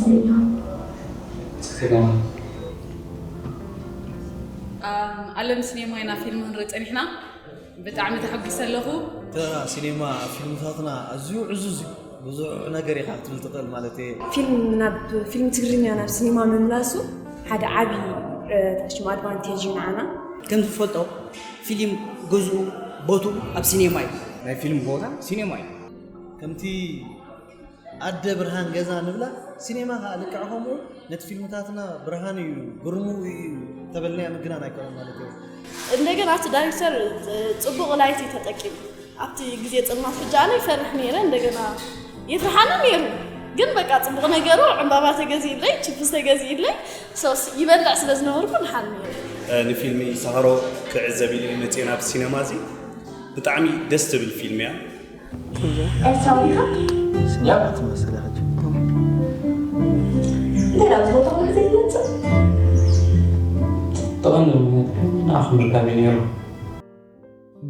ሲኒማ። ኣም፣ ኣለም ሲኔማ ኢና ፊልም ክንርኢ ጸኒሕና። ብጣዕሚ ተሐጒሰ ኣለኹ። ተራ ሲኔማ ኣብ ፊልምታትና ኣዝዩ ዕዙዝ እዩ። ብዙሕ ነገር ኢኻ ክትብል ትኽእል ማለት እየ። ፊልም ናብ ፊልም ትግርኛ ናብ ሲኒማ ምምላሱ ሓደ ዓቢ ታሽም ኣድቫንቴጅ እዩ ንዓና። ከም ትፈልጦ ፊልም ገዝኡ ቦትኡ ኣብ ሲኔማ እዩ። ናይ ፊልም ቦታ ሲኔማ እዩ። ከምቲ ኣደ ብርሃን ገዛ ንብላ ሲኔማ ከዓ ልክዕ ከምኡ ነቲ ፊልምታትና ብርሃን እዩ ግርምኡ እዩ ተበልናዮ ምግናን ኣይኮነን ማለት እዩ። እንደገና እቲ ዳይሬክተር ፅቡቕ ላይት እዩ ተጠቂሙ። ኣብቲ ግዜ ፅልማት ሕጂ ኣነ ይፈርሕ ነይረ፣ እንደገና የፍርሓኒ ነይሩ። ግን በቃ ፅቡቕ ነገሩ ዕምባባ ተገዚእለይ፣ ችፕስ ተገዚእለይ፣ ሶስ ይበልዕ ስለ ዝነበርኩ ንሓን ነይሩ። ንፊልም ኢሳሃሮ ክዕዘብ ኢለ መፅየ ናብ ሲነማ እዚ። ብጣዕሚ ደስ ትብል ፊልም እያ። ኤርትራዊ ኢኻ? ስኒት ትመስል ሕጂ እንታይ ናብ ዝቦታ ግዜ ይመፅእ? ጠቐን ንዓኹም ርካብ እዩ ነይሩ።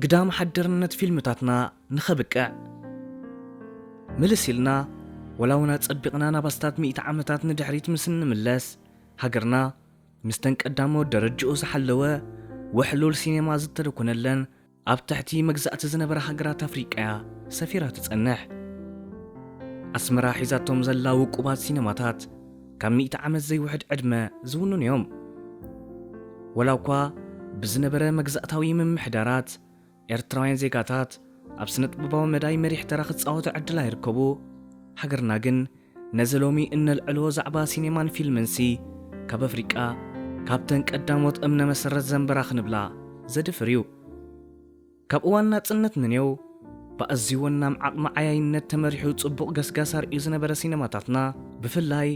ግዳም ሓደርነት ፊልምታትና ንኸብቅዕ ምልስ ኢልና ወላ እውን ኣጸቢቕና ናብ ኣስታት ሚእቲ ዓመታት ንድሕሪት ምስ እንምለስ ሃገርና ምስተን ቀዳሞት ደረጅኡ ዝሓለወ ውሕሉል ሲኔማ ዝተደኮነለን ኣብ ትሕቲ መግዛእቲ ዝነበራ ሃገራት ኣፍሪቃ እያ ሰፊራ ትጸንሕ። ኣስመራ ሒዛቶም ዘላ ውቁባት ሲነማታት ካብ ሚእቲ ዓመት ዘይውሕድ ዕድመ ዝውንኑ እዮም። ወላ እኳ ብዝነበረ መግዛእታዊ ምምሕዳራት ኤርትራውያን ዜጋታት ኣብ ስነ-ጥበባዊ መዳይ መሪሕ ተራ ክጻወቱ ዕድል ኣይርከቡ፣ ሃገርና ግን ነዚ ሎሚ እነልዕሎ ዛዕባ ሲኔማን ፊልምንሲ ካብ ኣፍሪቃ ካብተን ቀዳሞት እምነ መሰረት ዘንበራ ክንብላ ዘድፍር እዩ። ካብ እዋን ናጽነት ንኔው ብኣዝዩ ወናም ዓቕሚ ዓያይነት ተመሪሑ ጽቡቕ ገስጋስ ኣርእዩ ዝነበረ ሲነማታትና ብፍላይ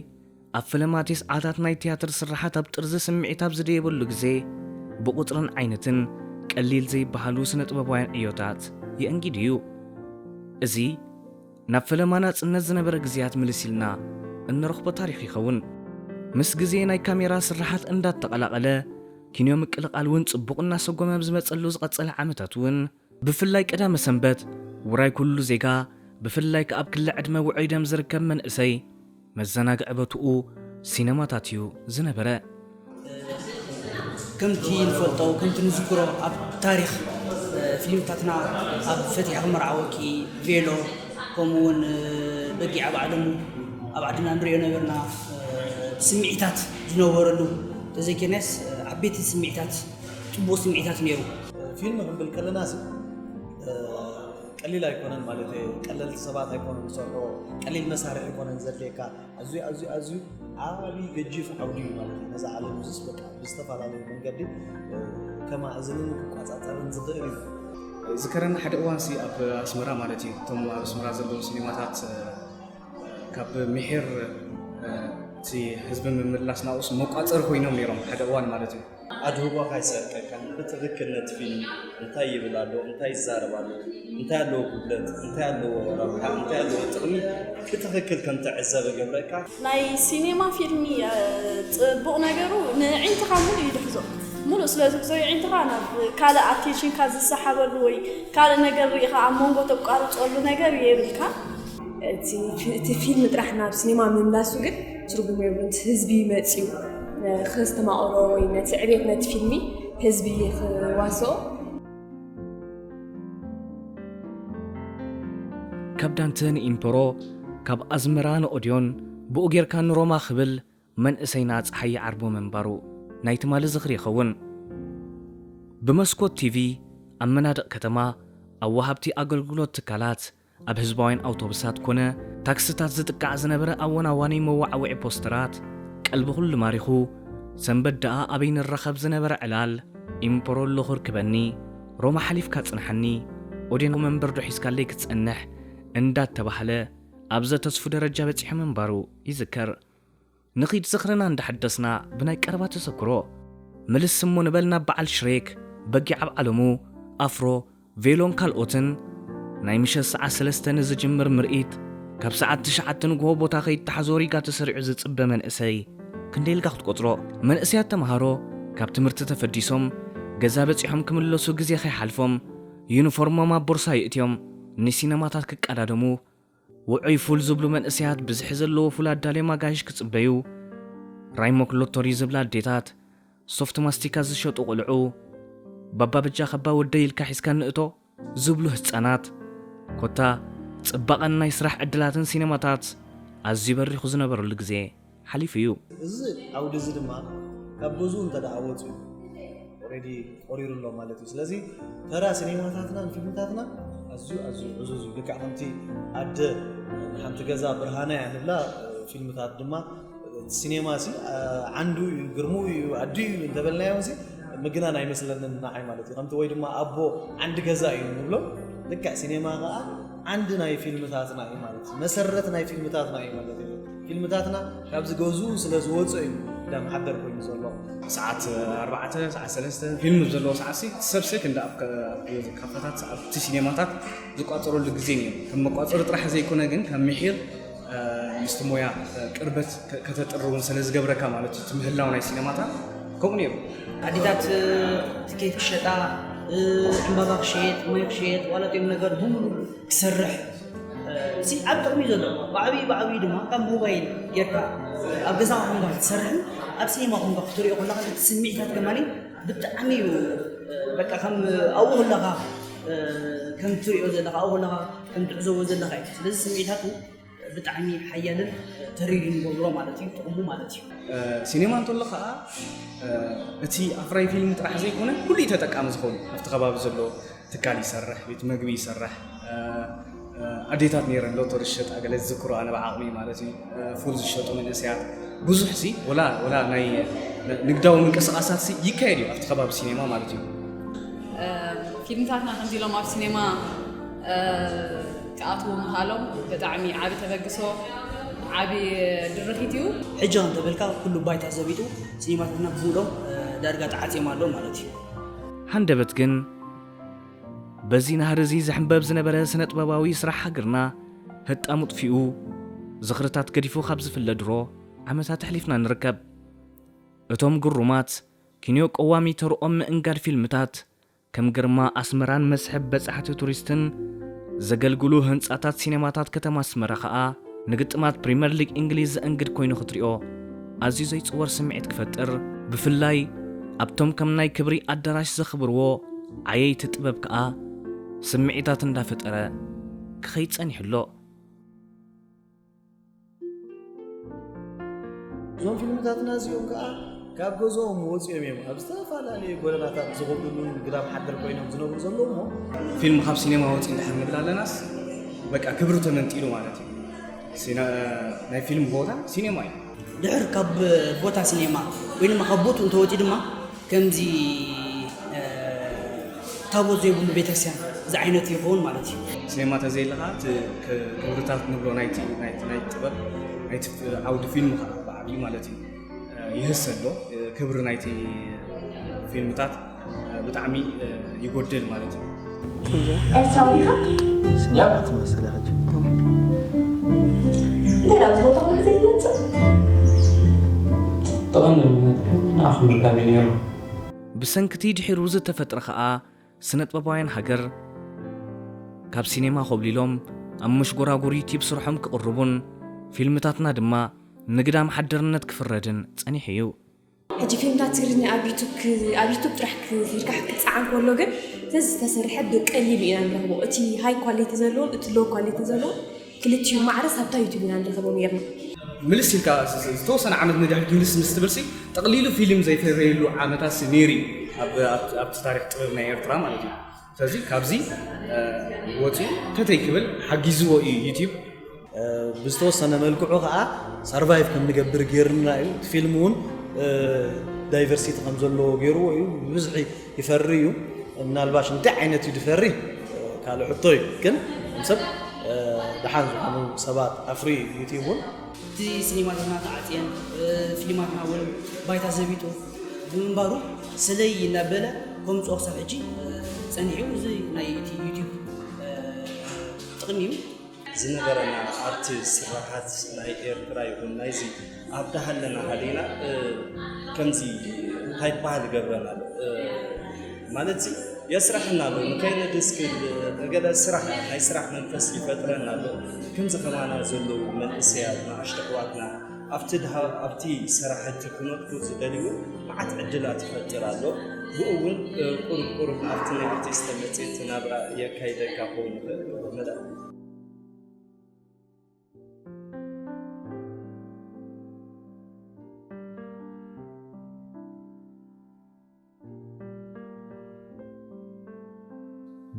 ኣብ ፈለማ ቴስዓታት ናይ ትያትር ስርሓት ኣብ ጥርዚ ስምዒት ኣብ ዝደየበሉ ግዜ ብቑጽርን ዓይነትን ቀሊል ዘይበሃሉ ስነ-ጥበባውያን ዕዮታት የእንጊዱ እዩ። እዚ ናብ ፈለማ ናጽነት ዝነበረ ግዜያት ምልስ ኢልና እንረኽቦ ታሪኽ ይኸውን። ምስ ግዜ ናይ ካሜራ ስርሓት እንዳተቐላቐለ ኪንዮ ምቅልቓል እውን ጽቡቕ እናሰጎመ ኣብ ዝመጸሉ ዝቐጸለ ዓመታት እውን ብፍላይ ቀዳመ ሰንበት ውራይ ኩሉ ዜጋ ብፍላይ ከኣ ኣብ ክሊ ዕድመ ውዑይ ደም ዝርከብ መንእሰይ መዘናግዒ ቦትኡ ሲነማታት እዩ ዝነበረ። ከምቲ ንፈልጦ ከምቲ ንዝክሮ ኣብ ታሪኽ ፊልምታትና ኣብ ፈቲሕኺ መርዓወኪ፣ ቬሎ ከምኡ እውን በጊዕ ኣብ ዓለሙ ኣብ ዓድና ንሪኦ ነበርና ስምዒታት ዝነበረሉ ተዘኪርናስ ዓበይቲ ስምዒታት ፅቡቕ ስምዒታት ነይሩ። ፊልም ክንብል ከለና ሲ ቀሊል ኣይኮነን ማለት እዩ። ቀለልቲ ሰባት ኣይኮነን ዝሰርሖ፣ ቀሊል መሳርሒ ኣይኮነን ዘድልየካ። ኣዝዩ ኣዝዩ ኣዝዩ ዓብዪ ገጂፍ ዓውዲ እዩ ማለት እዩ። ነዛ ዓለም እዚስ በቃ ብዝተፈላለዩ መንገዲ ከማእዝንን ክቋፃፀርን ዝኽእል እዩ። ዝከረኒ ሓደ እዋንሲ ኣብ ኣስመራ ማለት እዩ እቶም ኣብ ኣስመራ ዘለዉ ሲኒማታት ካብ ምሒር እቲ ህዝቢ ምምላስ ናብኡስ መቋፀሪ ኮይኖም ነይሮም ሓደ እዋን ማለት እዩ። ኣድህቦ ካይሰርቀካን ብትኽክል ነቲ ፊልም እንታይ ይብል ኣሎ፣ እንታይ ይዛረብ ኣሎ፣ እንታይ ኣለዎ ጉድለት፣ እንታይ ኣለዎ ረብሓ፣ እንታይ ኣለዎ ጥቕሚ ብትኽክል ከም ትዕዘብ እገብረካ። ናይ ሲኔማ ፊልሚ ጽቡቕ ነገሩ ንዒንትኻ ሙሉእ ይድሕዞ። ሙሉእ ስለ ዝሕዞ የዒንትኻ ናብ ካልእ ኣቴንሽንካ ዝሰሓበሉ ወይ ካልእ ነገር ርኢኻ ኣብ መንጎ ተቋርጸሉ ነገር የብልካ። እቲ ፊልም ጥራሕ ናብ ሲኔማ ምምላሱ ግን ትርጉም የብሉን። ህዝቢ መፅዩ ከስተማቕሮ ወይ ነቲ ዕቤት ነቲ ፊልሚ ህዝቢ ክዋስኦ ካብ ዳንተ ንኢምፐሮ ካብ ኣዝመራ ንኦድዮን ብኡ ጌርካ ንሮማ ክብል መንእሰይና ፀሓይ ይዓርቦ ምንባሩ ናይ ትማሊ ዝኽሪ ይኸውን። ብመስኮት ቲቪ ኣብ መናድቕ ከተማ ኣብ ወሃብቲ ኣገልግሎት ትካላት ኣብ ህዝባውያን ኣውቶቡሳት ኮነ ታክስታት ዝጥቃዕ ዝነበረ ኣወናዋኒ መዋዕውዒ ፖስተራት ቀልቢ ኩሉ ማሪኹ ሰንበት ደኣ ኣበይ ንራኸብ ዝነበረ ዕላል ኢምፖሮ ኣሎ ክርከበኒ ሮማ ሓሊፍካ ጽንሓኒ ኦዴን መንበር ዶ ሒዝካለይ ክትጸንሕ እንዳተባህለ ኣብ ዘተስፉ ደረጃ በጺሑ ምንባሩ ይዝከር። ንኺድ ዝኽርና እንዳሐደስና ብናይ ቀረባ ተዘክሮ ምልስ እሞ ንበል ናብ በዓል ሽሬክ፣ በጊዕ ኣብ ዓለሙ፣ ኣፍሮ፣ ቬሎን ካልኦትን ናይ ምሸት ሰዓት ሰለስተ ንዝጅምር ምርኢት ካብ ሰዓት ትሽዓተ ንግሆ ቦታ ከይተሓዞ ሪጋ ተሰሪዑ ዝጽበ መንእሰይ ክንደይ ኢልካ ክትቆጽሮ? መንእሰያት ተምሃሮ ካብ ትምህርቲ ተፈዲሶም ገዛ በጺሖም ክምለሱ ግዜ ከይሓልፎም ዩኒፎርሞም ኣብ ቦርሳ የእትዮም ንሲነማታት ክቀዳደሙ ውዑይ ፉል ዝብሉ መንእሰያት ብዝሒ ዘለዎ ፉል ኣዳልዮም ኣጋይሽ ክጽበዩ፣ ራይሞክ ሎቶሪ ዝብላ ኣዴታት፣ ሶፍት ማስቲካ ዝሸጡ ቁልዑ፣ ባባ በጃኻ እባ ወደይ ኢልካ ሒዝካ ንእቶ ዝብሉ ህጻናት፣ ኮታ ጽባቐን ናይ ስራሕ ዕድላትን ሲነማታት ኣዝዩ በሪኹ ዝነበረሉ ግዜ ሓሊፉ እዩ። እዚ ዓውዲ እዚ ድማ ካብ ገዝኡ እንተ ደኣ ወፅኡ ኦልሬዲ ቆሪሩ ኣሎ ማለት እዩ። ስለዚ ተራ ሲኔማታትናን ፊልምታትና ኣዝዩ ኣዝዩ ዕዙዝ እዩ። ልክዕ ከምቲ ኣደ ሓንቲ ገዛ ብርሃና እያ ንብላ፣ ፊልምታት ድማ እቲ ሲኔማ ሲ ዓንዱ እዩ፣ ግርሙ እዩ፣ ኣዱ እዩ እንተበልናዮ ሲ ምግናን ኣይመስለንን ንዓይ ማለት እዩ። ከምቲ ወይ ድማ ኣቦ ዓንዲ ገዛ እዩ ንብሎ፣ ልክዕ ሲኔማ ከዓ ዓንዲ ናይ ፊልምታትና እዩ ማለት እዩ። መሰረት ናይ ፊልምታትና እዩ ማለት እዩ። ፊልምታትና ካብ ዝገዝኡ ስለ ዝወፀ እዩ ግዳም ሓደር ኮይኑ ዘሎ። ሰዓት ኣርባዕተ ሰዓት ሰለስተ ፊልም ዘለዎ ሰዓት ሲ ሰብ ሴክ እንዳ ኣብ ካፈታት ኣብቲ ሲኔማታት ዝቋፀረሉ ግዜ እዩ። ከም መቋፀሪ ጥራሕ ዘይኮነ ግን ከም ምሒር ምስቲ ሞያ ቅርበት ከተጥሪ እውን ስለ ዝገብረካ ማለት እዩ። እቲ ምህላው ናይ ሲነማታት ከምኡ ነይሩ። ኣዴታት ትኬት ክሸጣ፣ ዕምባባ ክሸጥ፣ ማይ ክሸጥ፣ ዋላ ጤም ነገር ብምሉ ክሰርሕ እዚ ዓብ ጥቕሚ እዩ ዘለዎ። ብዓብዩ ብዓብዩ ድማ ካብ ሞባይል ጌርካ ኣብ ገዛኻ ኮንካ ክትሰርሕን ኣብ ሲኔማ ኮንካ ክትሪኦ ከለኻ እቲ ስምዒታት ከማኒ ብጣዕሚ እዩ በቃ ከም ኣብኡ ከለኻ ከም ትሪኦ ዘለኻ ኣብኡ ከለኻ ከም ትዕዘቦ ዘለኻ እዩ። ስለዚ ስምዒታት ብጣዕሚ ሓያልን ተሪርን ይገብሮ ማለት እዩ ጥቕሙ ማለት እዩ። ሲኔማ እንተሎ ከዓ እቲ ኣፍራይ ፊልም ጥራሕ ዘይኮነ ኩሉ እዩ ተጠቃሚ ዝኾኑ ኣብቲ ከባቢ ዘሎ ትካል ይሰርሕ፣ ቤት መግቢ ይሰርሕ፣ ኣዴታት ነይረን ሎተሪ ዝሸጣ ገለ ዝዝክሮ ኣነ ብዓቕሚ ማለት እዩ። ፉል ዝሸጡ መንእሰያት ብዙሕ ሲ ወላ ወላ ናይ ንግዳዊ ምንቅስቃሳት ሲ ይካየድ እዩ ኣብቲ ከባቢ ሲኔማ ማለት እዩ። ፊልምታትና ከምዚ ኢሎም ኣብ ሲኔማ ክኣትዉ ምሃሎም ብጣዕሚ ዓቢ ተበግሶ ዓቢ ድርኺት እዩ። ሕጂ ከም ተበልካ ኩሉ ባይታ ዘቢጡ ሲኒማታትና ብሙሉኦም ዳርጋ ተዓፅዮም ኣለዉ ማለት እዩ። ሃንደበት ግን በዚ ናህሪ እዚ ዝሕንበብ ዝነበረ ስነ ጥበባዊ ስራሕ ሃገርና ህጣሙ ጥፊኡ ዝኽርታት ገዲፉ ካብ ዝፍለ ድሮ ዓመታት ኣሕሊፍና ንርከብ። እቶም ግሩማት ኪንዮ ቀዋሚ ተርኦም ምእንጋድ ፊልምታት ከም ግርማ ኣስመራን መስሕብ በጻሕቲ ቱሪስትን ዘገልግሉ ህንጻታት ሲነማታት ከተማ ኣስመራ ከኣ ንግጥማት ፕሪመር ሊግ እንግሊዝ ዘእንግድ ኮይኑ ክትሪኦ ኣዝዩ ዘይጽወር ስምዒት ክፈጥር፣ ብፍላይ ኣብቶም ከም ናይ ክብሪ ኣዳራሽ ዘኽብርዎ ዓየይቲ ጥበብ ከኣ ስምዒታት እንዳፈጠረ ክኸይድ ጸኒሑ ኣሎ። እዞም ፊልምታትና እዚኦም ከዓ ካብ ገዝኦም ወፂኦም እዮም ኣብ ዝተፈላለዩ ጎደናታት ዝኸብዱሉን ግዳም ሓደር ኮይኖም ዝነብሩ ዘለዉ እሞ ፊልም ካብ ሲኔማ ወፂ እንድሕር ንብል ኣለናስ በቃ ክብሪ ተመንጢሉ ማለት እዩ። ናይ ፊልም ቦታ ሲኔማ እዩ። ድሕር ካብ ቦታ ሲኔማ ወይ ድማ ካብ ቦትኡ እንተወፂኡ ድማ ከምዚ ታቦት ዘይብሉ ቤተክርስትያን ዝዓይነቱ ይኸውን ማለት እዩ። ሲኔማ ተዘይለ ከዓ እቲ ክብርታት ንብሎ ናይቲ ናይ ጥበብ ናይቲ ዓውዲ ፊልም ከዓ ብዓብዩ ማለት እዩ ይህሰ ኣሎ። ክብሪ ናይቲ ፊልምታት ብጣዕሚ ይጎድል ማለት እዩ። ኤርትራዊ ኢኻ? ስንያት ትመስል ሕጂ እንታይ ናብ ዝቦታ ኩሉ ዘይትመጽእ? ጠቐኒ ንዓኹም መጋቢ ነይሩ። ብሰንክቲ ድሒሩ ዝተፈጥረ ኸኣ ስነጥበባውያን ሃገር ካብ ሲኔማ ኮብሊሎም ኣብ መሽጎራጉር ዩትዩብ ስርሖም ክቕርቡን ፊልምታትና ድማ ንግዳም ሓደርነት ክፍረድን ጸኒሑ እዩ። ሕጂ ፊልምታት ትግርኛ ኣብ ዩቱብ ክ- ኣብ ዩቱብ ጥራሕ ክ- ሂድካ ክትፀዓን ከሎ ግን ዘዝተሰርሐ ብቀሊሉ ኢና ንረኽቦ። እቲ ሃይ ኳሊቲ ዘለዎን እቲ ሎው ኳሊቲ ዘለዎን ክልቲኡ ማዕረስ ኣብታ ዩቱብ ኢና ንረኽቦ ነይርና። ምልስ ኢልካ ዝተወሰነ ዓመት ንድሕሪት ምልስ ምስ ትብል ሲ ጠቕሊሉ ፊልም ዘይፈረየሉ ዓመታት ሲ ነይሩ እዩ ኣብቲ ታሪክ ጥበብ ናይ ኤርትራ ማለት እዩ። ስለዚ ካብዚ ወፂኡ ተተይ ክብል ሓጊዝዎ እዩ ዩቲብ። ብዝተወሰነ መልክዑ ከዓ ሰርቫይቭ ከም ንገብር ገይርና እዩ። እቲ ፊልም እውን ዳይቨርሲቲ ከም ዘለዎ ገይርዎ እዩ። ብብዝሒ ይፈሪ እዩ። ምናልባሽ እንታይ ዓይነት እዩ ዝፈሪ ካልእ ሕቶ እዩ። ግን ሰብ ደሓን ዝኾኑ ሰባት ኣፍሪ እዩ። ዩቲብ እውን እቲ ሲኒማታትና ተዓፅየን ፊልማትና እውን ባይታ ዘቢጡ ብምንባሩ ስለይ እናበለ ከምፅኦ ክሳብ ሕጂ ፀኒሑ። እዚ ናይ እቲ ዩቲብ ጥቕሚ እዩ። ዝነበረና ኣብቲ ስራሓት ናይ ኤርትራ ይኹን ናይዚ ኣብ ደሃለና ሃሊና ከምዚ እንታይ ይበሃል ይገብረና ኣሎ ማለት ዚ የስራሕና ኣሎ። ንኸይነድስ ክብል ገለ ስራሕ፣ ናይ ስራሕ መንፈስ ይፈጥረና ኣሎ። ከምዚ ከማና ዘለዉ መንእሰያት ንኣሽቱ ኣሕዋትና ኣብቲ ድሃ-፣ ኣብቲ ስራሕቲ ክነጥፉ ዝደልዩ መዓት ዕድላት ይፈጥር ኣሎ። ብኡ እውን፣ እ፣ ቁሩብ ቁሩብ ኣብቲ ናይ ኣርቲስት መጽሔት ናብራ የካይደካ ክኸውን ይኽእል። መዳ-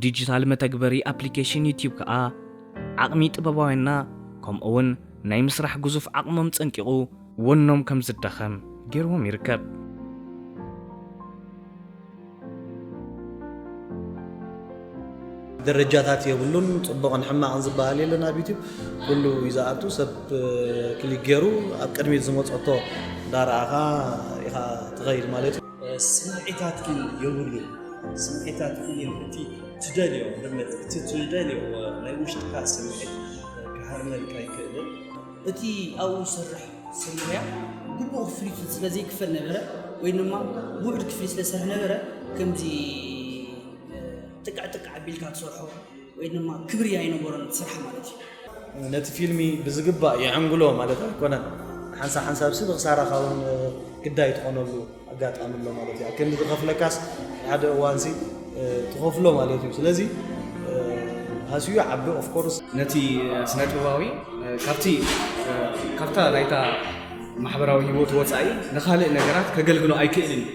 ዲጂታል መተግበሪ ኣፕሊኬሽን ዩትዩብ ከኣ ዓቕሚ ጥበባውያንና ከምኡ'ውን ናይ ምስራሕ ግዙፍ ዓቕሞም ጸንቂቑ ወኖም ከም ዝዳኸም ገይርዎም ይርከብ። ደረጃታት የብሉን። ጽቡቕን ሕማቕን ዝበሃል የለን ኣብ ዩትዩብ። ኩሉ እዩ ዝኣቱ። ሰብ ክሊክ ገይሩ ኣብ ቅድሚት ዝመጸቶ እንዳረኣኻ ኢኻ ትኸይድ ማለት እዩ። ስምዒታት ግን የብሉን። ስምዒታት ግን እቲ ትደልዮ፣ ልመት እቲ ትደልዮ ናይ ውሽጥካ ስምዒት ክሃርመልካ ይክእልን። እቲ ኣብኡ ዝሰርሕ ሰብ ሞያ ግቡእ ክፍሊት ስለ ዘይክፈል ነበረ ወይ ድማ ውሑድ ክፍሊት ስለ ዝሰርሕ ነበረ ከምዚ ጥቅዕጥቅ ኣቢልካ ትሰርሖ ወይ ድማ ክብሪ ኣይነበሮን እቲ ስራሕ ማለት እዩ። ነቲ ፊልሚ ብዝግባእ የዐንግሎ ማለት ኣይኮነን። ሓንሳብ ሓንሳብሲ ብኽሳራኻ እውን ግዳይ ትኾነሉ ኣጋጣሚ ኣሎ ማለት እዩ። ኣብ ክንዲ ዝኸፍለካስ ሓደ እዋንሲ ትኸፍሎ ማለት እዩ። ስለዚ ሃስዩ ዓቢ ኦፍኮርስ ነቲ ስነ ጥበባዊ ካብቲ ካብታ ናይታ ማሕበራዊ ህይወት ወፃኢ ንኻልእ ነገራት ከገልግሎ ኣይክእልን እዩ።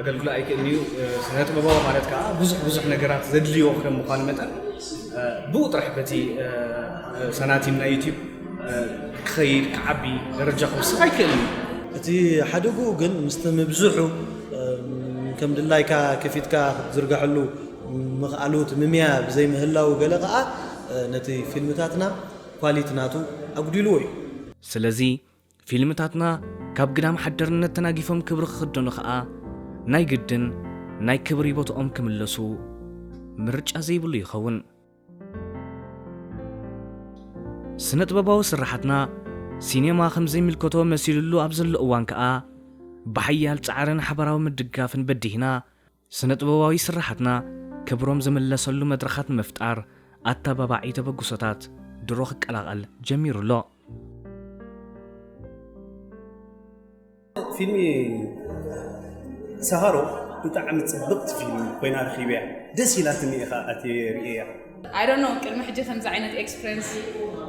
ኣገልግሎ ኣይክእልን እዩ። ስነ ጥበባዊ ማለት ከዓ ብዙሕ ብዙሕ ነገራት ዘድልዮ ከም ምዃኑ መጠን ብኡ ጥራሕ በቲ ሰናቲም ናይ ዩቲዩብ ክኸይድ ክዓቢ ደረጃ ክውስኽ ኣይክእልን እዩ። እቲ ሓደግኡ ግን ምስቲ ምብዝሑ ከም ድላይካ ከፊትካ ክትዝርግሐሉ ምኽኣሉ እቲ ምምያ ብዘይምህላው ገለ ከዓ ነቲ ፊልምታትና ኳሊቲ ናቱ ኣጉዲልዎ እዩ። ስለዚ ፊልምታትና ካብ ግዳም ሓደርነት ተናጊፎም ክብሪ ክኽደኑ ኸኣ ናይ ግድን ናይ ክብሪ ቦትኦም ክምለሱ ምርጫ ዘይብሉ ይኸውን። ስነ ጥበባዊ ስርሓትና ሲኔማ ከም ዘይምልከቶ መሲልሉ ኣብ ዘሎ እዋን ከኣ ብሓያል ጻዕርን ሓባራዊ ምድግጋፍን በዲህና ስነ ጥበባዊ ስርሓትና ክብሮም ዝምለሰሉ መድረኻት ንምፍጣር ኣተባባዒ ተበግሶታት ድሮ ክቀላቐል ጀሚሩ ኣሎ። ፊልሚ ሰሃሮ ብጣዕሚ ጽብቕቲ ፊልም ኮይና ረኺበያ። ደስ ኢላትኒ ኢኻ ኣትየ ርእየያ። I don't know ቅድሚ ሕጂ ከምዚ ዓይነት ኤክስፕረንስ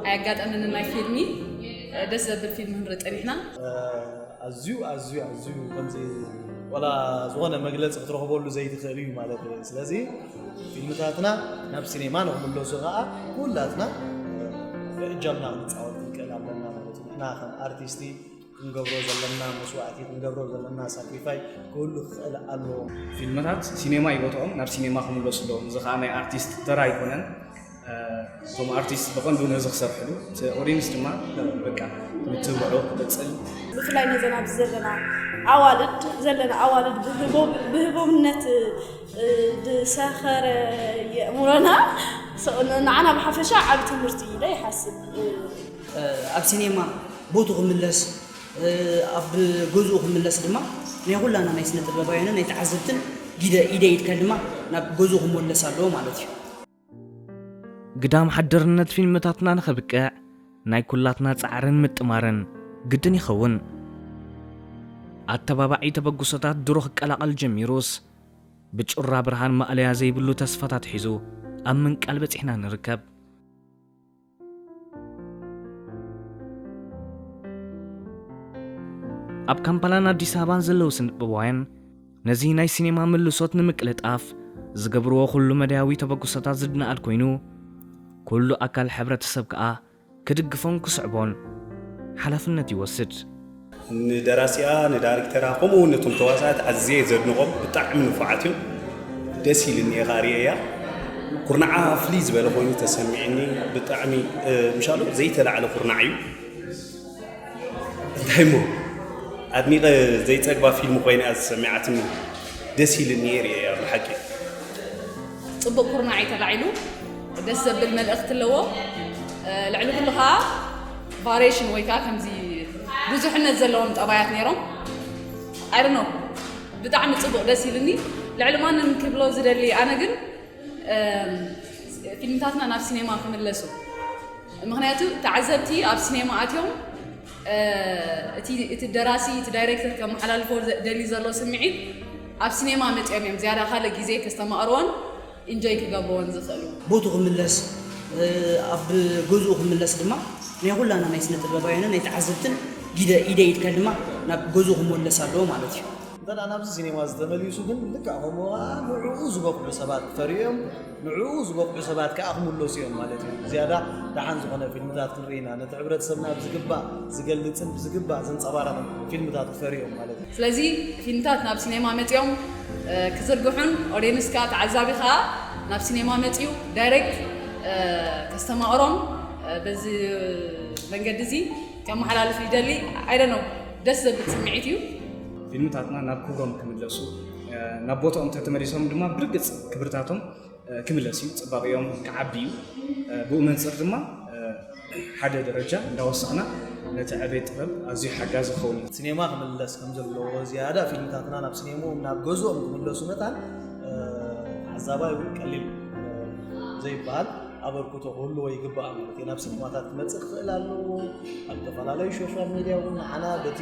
ኣየጋጠመንን ናይ ፊልሚ ደስ ዘብል ፊልም ክንርኢ ጸኒሕና። ኣዝዩ ኣዝዩ ኣዝዩ ከምዚ ወላ ዝኾነ መግለፂ ክትረኽበሉ ዘይትኽእል እዩ ማለት እዩ። ስለዚ ፊልምታትና ናብ ሲኔማ ንክምለሱ ከዓ ኩላትና እጃምና ክንፃወት ክንክእል ኣለና ማለት እዩ። ንሕና ከም ኣርቲስቲ ክንገብሮ ዘለና መስዋእቲ ክንገብሮ ዘለና ሳክሪፋይ ክህሉ ክኽእል ኣለዎ። ፊልምታት ሲኔማ እዩ ቦትኦም፣ ናብ ሲኔማ ክምለሱ ኣለዎም። እዚ ከዓ ናይ ኣርቲስት ተራ ኣይኮነን። እቶም ኣርቲስት ብቐንዱ ነዚ ክሰርሕሉ፣ እቲ ኦዲንስ ድማ በቃ ምትብባዑ ክቕፅል። ብፍላይ ነዘን ኣብዚ ዘለና ኣዋልድ ዘለና ኣዋልድ ብህቦምነት ዝሰኸረ የእምሮና ንዓና ብሓፈሻ ዓብ ትምህርቲ ኢለ ይሓስብ። ኣብ ሲኔማ ቦቱ ክምለስ ኣብ ገዝኡ ክምለስ ድማ ናይ ኩላና ናይ ስነ ጥበባውያንን ናይ ተዓዘብትን ኢደ ኢደ ኢድካ ድማ ናብ ገዝኡ ክመለስ ኣለዎ ማለት እዩ። ግዳም ሓደርነት ፊልምታትና ንኸብቅዕ ናይ ኩላትና ጻዕርን ምጥማርን ግድን ይኸውን። ኣተባባዒ ተበግሶታት ድሮ ክቀላቐል ጀሚሩስ ብጩራ ብርሃን ማእለያ ዘይብሉ ተስፋታት ሒዙ ኣብ ምንቃል በጺሕና ንርከብ። ኣብ ካምፓላን ኣዲስ ኣበባን ዘለዉ ስነጥበባውያን ነዚ ናይ ሲኔማ ምልሶት ንምቅልጣፍ ዝገብርዎ ኩሉ መዳያዊ ተበግሶታት ዝድነኣድ ኮይኑ ኩሉ ኣካል ሕብረተሰብ ከኣ ክድግፎን ክስዕቦን ሓላፍነት ይወስድ። ንደራሲኣ ንዳይሬክተራ ከምኡ እውን ነቶም ተዋሳእቲ ኣዝየ ዘድንቖም ብጣዕሚ ንፉዓት እዮም። ደስ ኢልኒ እየ ርእየያ። ኩርናዓ ፍልይ ዝበለ ኮይኑ ተሰሚዕኒ። ብጣዕሚ ምሻሉ ዘይተላዕለ ኩርናዕ እዩ። እንታይ እሞ ኣድኒቐ ዘይጸግባ ፊልም ኮይና እያ ዝሰሚዓትኒ። ደስ ኢልኒ እየ ርእየያ ብሓቂ። ጽቡቕ ኩርናዕ እዩ ተላዒሉ። ደስ ዘብል መልእኽቲ ኣለዎ። ልዕሊ ኩሉ ከዓ ቫሪሽን ወይ ከዓ ከምዚ ብዙሕነት ዘለዎም ጠባያት ነይሮም። I don't know ብጣዕሚ ጽቡቕ ደስ ኢልኒ። ልዕሊ ማንም ክብሎ ዝደሊ ኣነ ግን ፊልምታትና ናብ ሲኔማ ክምለሱ። ምክንያቱ ተዓዘብቲ ኣብ ሲኔማ ኣትዮም እቲ ደራሲ፣ እቲ ዳይሬክተር ከመሓላልፎ ደልዩ ዘሎ ስምዒት ኣብ ሲኔማ መፅኦም እዮም ዝያዳ ካልእ ግዜ ከስተማቕርዎን ኢንጆይ ክገብርዎን ዝኽእሉ። ቦቱ ክምለስ፣ ኣብ ገዝኡ ክምለስ ድማ ናይ ኩላና ናይ ስነ ጥበባውያንን ናይ ተዓዘብትን ግደ ኢደ ኢድካ ድማ ናብ ገዝኡ ክመለስ ኣለዎ ማለት እዩ። እንተ ናብዚ ሲኔማ ዝተመልሱ ግን ልክዕ ከምኡ ከዓ ንዕኡ ዝበቕዑ ሰባት ክፈርዩ እዮም። ንዕኡ ዝበቕዑ ሰባት ከዓ ክምለሱ እዮም ማለት እዩ። ዝያዳ ደሓን ዝኾነ ፊልምታት ክንርኢ ኢና። ነቲ ሕብረተሰብና ብዝግባእ ዝገልፅን ብዝግባእ ዘንፀባረቕን ፊልምታት ክፈርዩ እዮም ማለት እዩ። ስለዚ ፊልምታት ናብ ሲኔማ መፂኦም ክዝርግሑን ኦድየንስ ከዓ ተዓዛቢ ከዓ ናብ ሲኔማ መፂኡ ዳይሬክት ከስተማቕሮም በዚ መንገዲ እዚ ከመሓላልፍ ይደሊ። I don't know፣ ደስ ዘብል ስምዒት እዩ። ፊልምታትና ናብ ክብሮም ክምለሱ፣ ናብ ቦታኦም እንተተመሊሶም ድማ ብርግፅ ክብርታቶም ክምለስ እዩ፣ ፅባቐኦም ክዓቢ እዩ። ብኡ መንፅር ድማ ሓደ ደረጃ እንዳወሰኽና ነቲ ዕቤት ጥበብ ኣዝዩ ሓጋዚ ክኸውን እዩ። ሲኔማ ክምለስ ከም ዘለዎ፣ ዝያዳ ፊልምታትና ናብ ሲኔምኦም ናብ ገዝኦም ክምለሱ መታን ተዓዛባይ እውን ቀሊል ዘይበሃል ኣበርክቶ ክህልዎ ይግባእ ማለት እዩ። ናብ ሲኒማታት ክመፅእ ክኽእል ኣለዎ። ኣብ ዝተፈላለዩ ሶሻል ሚድያ እውን ንዓና በቲ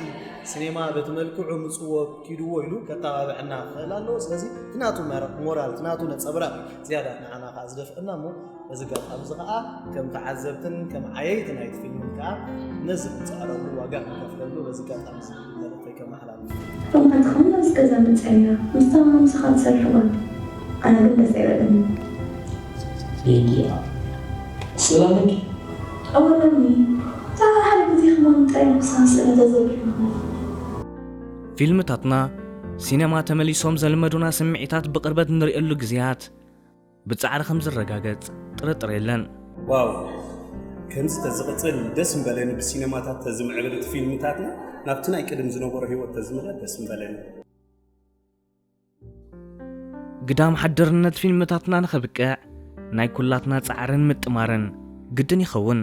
ሲኒማ በቲ መልክዑ ምፅዎ ኪድዎ ኢሉ ከተባብዐና ክኽእል ኣለዎ። ስለዚ እቲ ናቱ መረ- ሞራል እቲ ናቱ ነፀብራቕ እዩ ዝያዳ ንዓና ከዓ ዝደፍአና እሞ በዚ ኣጋጣሚ እዚ ከዓ ከም ተዓዘብትን ከም ዓየይቲ ናይቲ ፊልምን ከዓ ነዚ ክንፅዕረሉ ዋጋ ክንከፍለሉ በዚ ኣጋጣሚ እዚ መልእኽተይ ከመሓላልፍ። እቶም ሓንቲ ኸምና ምስ ገዛ መፅኣያ ምስታ ምሳኻ ትሰርሕ ጓል ኣነ ግን ደስ ኣይበለኒ። ሊድያ ሰላም እንዲ ኣወለኒ ብዛዕባ ሓደ ግዜ ክማን ጥራይ ምሳኻ ስእሊ ተዘርጊሑ ፊልምታትና ሲነማ ተመሊሶም ዘልመዱና ስምዒታት ብቕርበት ንርእየሉ ግዜያት ብጻዕሪ ከም ዝረጋገጽ ጥርጥር የለን። ዋው ከምዚ ተዝቕጽል ደስ ምበለኒ ብሲነማታት ተዝምዕብል እቲ ፊልምታትና ናብቲ ናይ ቅድም ዝነበሮ ህይወት ተዝምለስ ደስ ምበለኒ። ግዳም ሓድርነት ፊልምታትና ንኸብቅዕ ናይ ኩላትና ጻዕርን ምጥማርን ግድን ይኸውን።